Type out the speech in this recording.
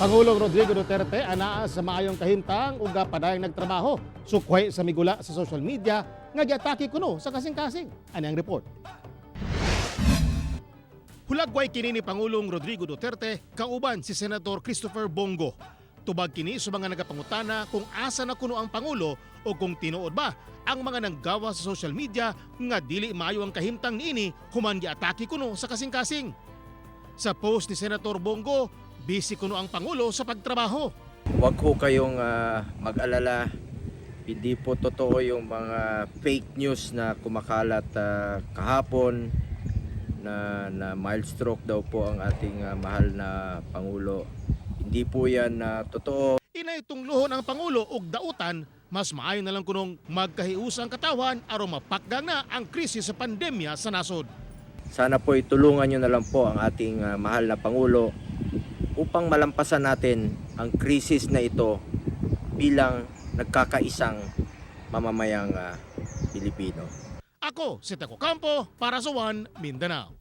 Pangulong Rodrigo Duterte anaa sa maayong kahimtang ug padayong nagtrabaho. Sukway sa migula sa social media nga giatake kuno sa kasing-kasing. Ani ang report. Hulagway kini ni Pangulong Rodrigo Duterte kauban si Senator Christopher Bong Go. Tubag kini sa mga nagapangutana kung asa na kuno ang Pangulo o kung tinuod ba ang mga nanggawa sa social media nga dili maayo ang kahimtang niini human giatake kuno sa kasing-kasing. Sa post ni Senator Bong Go, busy kuno ang Pangulo sa pagtrabaho. Huwag ho kayong mag-alala. Hindi po totoo yung mga fake news na kumakalat kahapon na mild stroke daw po ang ating mahal na Pangulo. Hindi po yan totoo. Inay tunglohon ang Pangulo og dautan, mas maayo na lang kunong magkahiusa ang katawhan aron mapakgang na ang krisis sa pandemya sa nasod. Sana po itulungan nyo na lang po ang ating mahal na Pangulo upang malampasan natin ang krisis na ito bilang nagkakaisang mamamayang Pilipino. Ako si Taco Campo para sa One Mindanao.